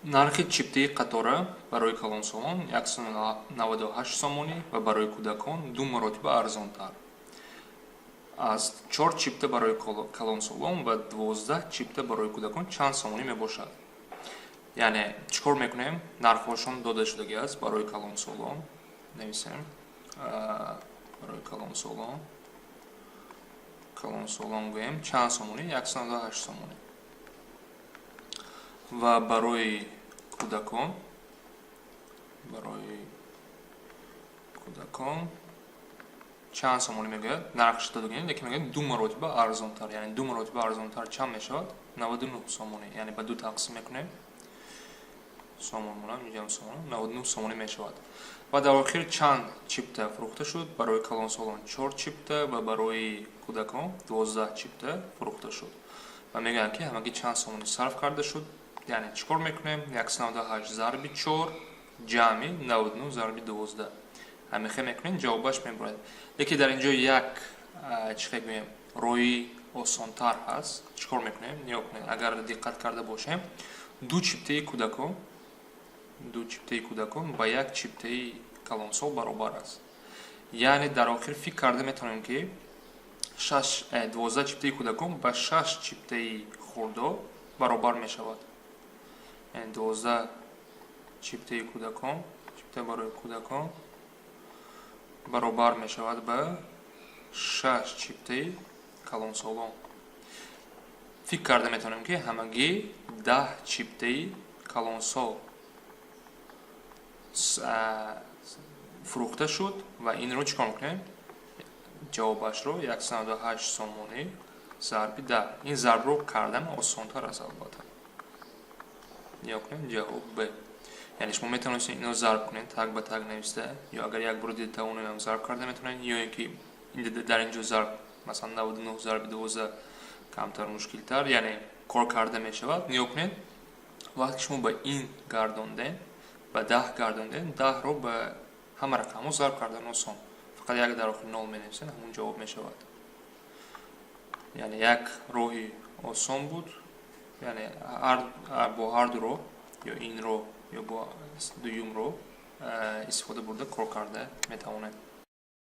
Нархи чиптаи қатора барои калонсолон 198 сомонӣ ва барои кӯдакон ду маротиба арзонтар аст. Чор чипта барои калонсолон ва 12 чипта барои кӯдакон чанд сомонӣ мебошад? Яъне чӣ кор мекунем? Нархҳошон дода шудагӣ аст. Барои калонсолон нависем, барои калонсолон гӯем, чанд сомонӣ? 198 сомонӣ. Ва барои кӯдакон чанд сомонӣ мегӯяд? Нархш додагӣ, лекин мегӯяд, ду маротиба арзонтар. Яъне ду маротиба арзонтар чанд мешавад? 99 сомонӣ. Яъне ба ду тақсим мекунем, сомон монам, инҷам сомон, 99 сомонӣ мешавад. Ва дар охир чанд чипта фурӯхта шуд? Барои калонсолон чор чипта ва барои кӯдакон 12 чипта фурӯхта шуд. Ва мегӯянд, ки ҳамагӣ чанд сомонӣ сарф карда шуд? Яъне чӣ кор мекунем? 198 зарби чор ҷамъи 99 зарби 12 ҳамихе мекунем, ҷавобаш мебурад. Лекин дар ин ҷо як, чӣ хел гӯем, роҳи осонтар ҳаст. Чӣ кор мекунем? Нигоҳ кунед, агар диққат карда бошем, ду чиптаи кӯдакон ба як чиптаи калонсол баробар аст. Яъне дар охир фикр карда метавонем, ки 12 чиптаи кӯдакон ба шаш чиптаи хурдо баробар мешавад. Яъне 12 чиптаи кӯдакон, чипта барои кӯдакон баробар мешавад ба шаш чиптаи калонсолон. Фикр карда метавонем, ки ҳамагӣ 10 чиптаи калонсол фурӯхта шуд. Ва инро чӣ кор мекунем? Ҷавобашро 198 сомонӣ зарби 10. Ин зарбро кардан осонтар аст, албатта. Нигоҳ кунем, ҷавоб б. Яъне шумо метавонед инро зарб кунед, так ба так нависта, ё агар як бор дида тавонем, зарб карда метавонед, ё ин ки дар ин ҷо зарб, масалан, 99 зарби 12 камтар мушкилтар, яъне кор карда мешавад. Нигоҳ кунед, вақте ки шумо ба ин гардондем, ба 10 гардондем, 10-ро ба ҳама рақамҳо зарб кардан осон, фақат як дар охир нол менависем, ҳамон ҷавоб мешавад. Яъне як роҳи осон буд. Яъне бо ҳарду роҳ, ё ин роҳ, ё бо дуюм роҳ истифода бурда кор карда метавонем.